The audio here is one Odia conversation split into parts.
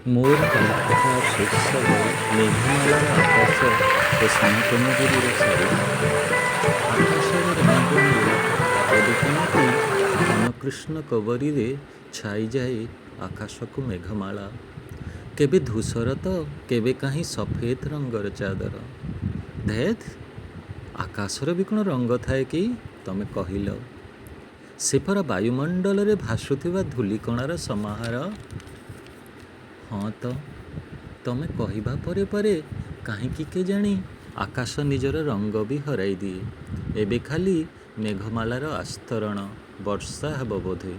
ମୋର ବାଲ୍ୟକାଳ ଶୈଶବ ମେଘମାଳାର ଆକାଶ ଓ ସୁନାପଞ୍ଜୁରୀର ସାରିକା। ଆକାଶର ରଙ୍ଗ ନୀଳ। ଏବେ କେମିତି ଘନ କୃଷ୍ଣ କବରୀରେ ଛାଇଯାଏ ଆକାଶକୁ ମେଘମାଳା। କେବେ ଧୂସର ତ କେବେ କାହିଁ ସଫେତ ରଙ୍ଗର ଚାଦର। ଧେତ୍, ଆକାଶର ବି କ'ଣ ରଙ୍ଗ ଥାଏ କି? ତମେ କହିଲ। ସେ ପରା ବାୟୁମଣ୍ଡଳରେ ଭାସୁଥିବା ଧୂଳିକଣାର ସମାହାର। ହଁ ତ, ତମେ କହିବା ପରେ ପରେ କାହିଁକି କେଜାଣି ଆକାଶ ନିଜର ରଙ୍ଗ ବି ହରାଇଦିଏ। ଏବେ ଖାଲି ମେଘମାଳାର ଆସ୍ତରଣ। ବର୍ଷା ହେବ ବୋଧେ।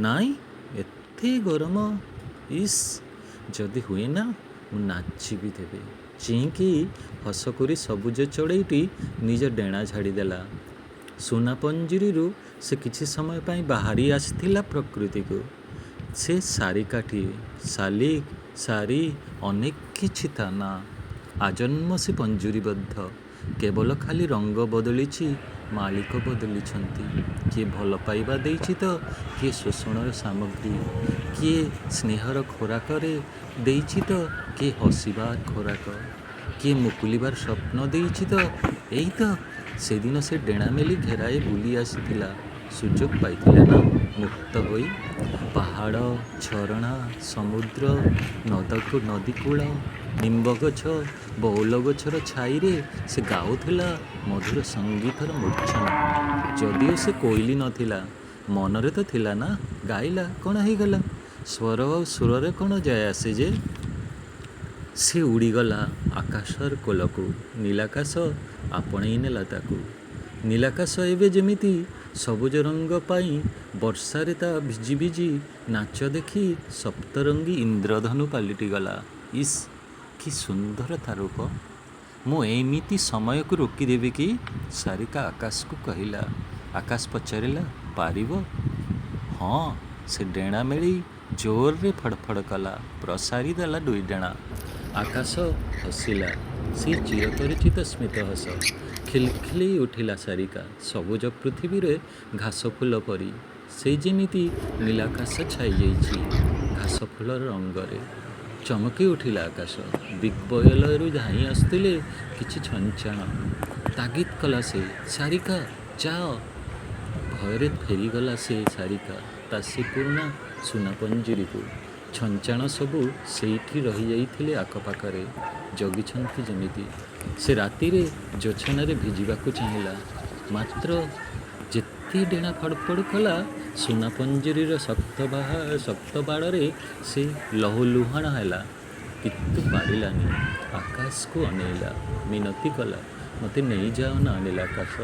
ନାଇଁ, ଏତେ ଗରମ! ଇସ୍, ଯଦି ହୁଏନା, ମୁଁ ନାଚିବି ତେବେ। ଚିହିଁକି ହସକରି ସବୁଜ ଚଢ଼େଇଟି ନିଜ ଡେଣା ଝାଡ଼ିଦେଲା। ସୁନା ପଞ୍ଜୁରୀରୁ ସେ କିଛି ସମୟ ପାଇଁ ବାହାରି ଆସିଥିଲା ପ୍ରକୃତିକୁ। ସେ ସାରିକାଟିଏ। ଶାଲିକ, ସାରି ଅନେକ କିଛି ତା' ନାଁ। ଆଜନ୍ମ ସେ ପଞ୍ଜୁରୀବଦ୍ଧ। କେବଳ ଖାଲି ରଙ୍ଗ ବଦଳିଛି, ମାଲିକ ବଦଳିଛନ୍ତି। କିଏ ଭଲପାଇବା ଦେଇଛି ତ କିଏ ଶୋଷଣର ସାମଗ୍ରୀ। କିଏ ସ୍ନେହର ଖୋରାକରେ ଦେଇଛି ତ କିଏ ହସିବାର ଖୋରାକ। କିଏ ମୁକୁଳିବାର ସ୍ୱପ୍ନ ଦେଇଛି ତ ଏଇ ତ ସେଦିନ ସେ ଡେଣା ମେଲି ଘେରାଏ ବୁଲି ଆସିଥିଲା। ସୁଯୋଗ ପାଇଥିଲା ନା ମୁକ୍ତ ହୋଇ। ପାହାଡ଼, ଝରଣା, ସମୁଦ୍ର, ନଦକୁ ନଦୀକୂଳ, ନିମ୍ବଗଛ, ବଉଳ ଗଛର ଛାଇରେ ସେ ଗାଉଥିଲା ମଧୁର ସଙ୍ଗୀତର ମୂର୍ଚ୍ଛନା। ଯଦିଓ ସେ କୋଇଲି ନଥିଲା, ମନରେ ତ ଥିଲା ନା। ଗାଇଲା, କ'ଣ ହେଇଗଲା? ସ୍ୱର ଆଉ ସୁରରେ କ'ଣ ଯାଏ ଆସେ ଯେ? ସେ ଉଡ଼ିଗଲା ଆକାଶର କୋଲକୁ। ନୀଳାକାଶ ଆପଣେଇ ନେଲା ତାକୁ। ନୀଳାକାଶ ଏବେ ଯେମିତି ସବୁଜ ରଙ୍ଗ ପାଇଁ ବର୍ଷାରେ ତା' ଭିଜି ଭିଜି ନାଚ ଦେଖି ସପ୍ତରଙ୍ଗୀ ଇନ୍ଦ୍ରଧନୁ ପାଲଟିଗଲା। ଇସ୍, କି ସୁନ୍ଦର ତା' ରୂପ! ମୁଁ ଏମିତି ସମୟକୁ ରୋକିଦେବି କି? ସାରିକା ଆକାଶକୁ କହିଲା। ଆକାଶ ପଚାରିଲା, ପାରିବ? ହଁ। ସେ ଡେଣା ମେଲି ଜୋରରେ ଫଡ଼ଫଡ଼ କଲା। ପ୍ରସାରି ଦେଲା ଦୁଇ ଡେଣା। ଆକାଶ ହସିଲା, ସେଇ ଚିରପରିଚିତ ସ୍ମିତ ହସ। ଖିଲଖିଲେଇ ଉଠିଲା ସାରିକା। ସବୁଜ ପୃଥିବୀରେ ଘାସଫୁଲ ପରି ସେ ଯେମିତି ନୀଳାକାଶ ଛାଇଯାଇଛି ଘାସଫୁଲର ରଙ୍ଗରେ। ଚମକି ଉଠିଲା ଆକାଶ। ଦିଗ୍ବଳୟରୁ ଧାଇଁ ଆସୁଥିଲେ କିଛି ଛଞ୍ଚାଣ। ତାଗିଦ୍ କଲା ସେ, ସାରିକା, ଯାଅ। ଭୟରେ ଫେରିଗଲା ସେ ସାରିକା ତା' ସେ ପୁରୁଣା ସୁନାପଞ୍ଜୁରୀକୁ। ଛଞ୍ଚାଣ ସବୁ ସେଇଠି ରହିଯାଇଥିଲେ ଆଖପାଖରେ, ଜଗିଛନ୍ତି ଯେମିତି। ସେ ରାତିରେ ଜୋଛନାରେ ଭିଜିବାକୁ ଚାହିଁଲା। ମାତ୍ର ଯେତେ ଡେଣା ଫଡ଼ଫଡ଼ କଲା, ସୁନାପଞ୍ଜୁରୀର ଶକ୍ତ ବାଡ଼ରେ ସେ ଲହୁଲୁହାଣ ହେଲା। କିନ୍ତୁ ପାରିଲାନି। ଆକାଶକୁ ଅନେଇଲା। ମିନତି କଲା, ମୋତେ ନେଇଯାଅ ନା ନୀଳାକାଶ।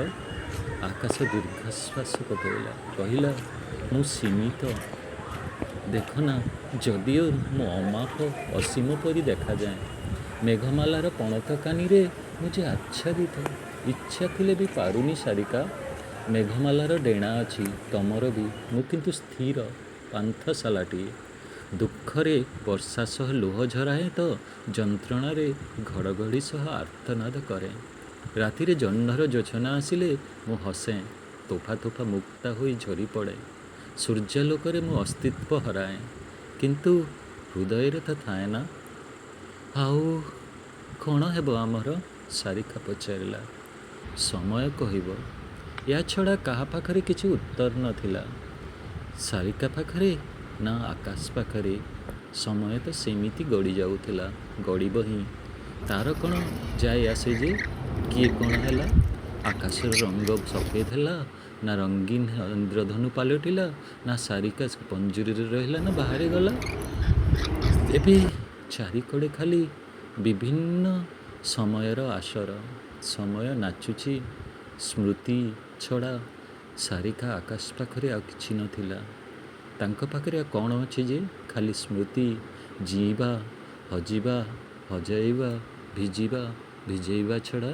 ଆକାଶ ଦୀର୍ଘଶ୍ୱାସ ପକାଇଲା। କହିଲା, ମୁଁ ସୀମିତ। ଦେଖନା, ଯଦିଓ ମୁଁ ଅମାପ ଅସୀମ ପରି ଦେଖାଯାଏ, ମେଘମାଳାର ପଣତ କାନିରେ ମୁଁ ଯେ ଆଚ୍ଛାଦିତ। ଇଚ୍ଛା ଥିଲେ ବି ପାରୁନି ସାରିକା। ମେଘମାଳାର ଡେଣା ଅଛି, ତମର ବି। ମୁଁ କିନ୍ତୁ ସ୍ଥିର ପାନ୍ଥଶାଳାଟିଏ। ଦୁଃଖରେ ବର୍ଷା ସହ ଲୁହ ଝରାଏ ତ ଯନ୍ତ୍ରଣାରେ ଘଡ଼ଘଡ଼ି ସହ ଆର୍ତ୍ତନାଦ କରେ। ରାତିରେ ଜହ୍ନର ଜୋଛନା ଆସିଲେ ମୁଁ ହସେ, ତୋଫା ତୋଫା ମୁକ୍ତା ହୋଇ ଝରିପଡ଼େ। ସୂର୍ଯ୍ୟାଲୋକରେ ମୁଁ ଅସ୍ତିତ୍ୱ ହରାଏ। କିନ୍ତୁ ହୃଦୟରେ ତ ଥାଏ ନା? ଆଉ କ'ଣ ହେବ ଆମର? ସାରିକା ପଚାରିଲା। ସମୟ କହିବ। ୟା ଛଡ଼ା କାହା ପାଖରେ କିଛି ଉତ୍ତର ନଥିଲା। ସାରିକା ପାଖରେ ନା ଆକାଶ ପାଖରେ। ସମୟ ତ ସେମିତି ଗଡ଼ି ଯାଉଥିଲା, ଗଡ଼ିବ ହିଁ। ତା'ର କ'ଣ ଯାଏ ଆସେ ଯେ କିଏ କ'ଣ ହେଲା? ଆକାଶର ରଙ୍ଗ ସଫେଦ ହେଲା ନା ରଙ୍ଗୀନ ଇନ୍ଦ୍ରଧନୁ ପାଲଟିଲା, ନା ସାରିକା ପଞ୍ଜୁରୀରେ ରହିଲା ନା ବାହାରେ ଗଲା। ଏବେ ଚାରିକଡ଼େ ଖାଲି ବିଭିନ୍ନ ସମୟର ଆସର। ସମୟ ନାଚୁଛି। ସ୍ମୃତି ଛଡ଼ା ସାରିକା ଆକାଶ ପାଖରେ ଆଉ କିଛି ନଥିଲା। ତାଙ୍କ ପାଖରେ ଆଉ କ'ଣ ଅଛି ଯେ? ଖାଲି ସ୍ମୃତି। ଜୀଇଁବା, ହଜିବା, ହଜାଇବା, ଭିଜିବା, ଭିଜେଇବା ଛଡ଼ା।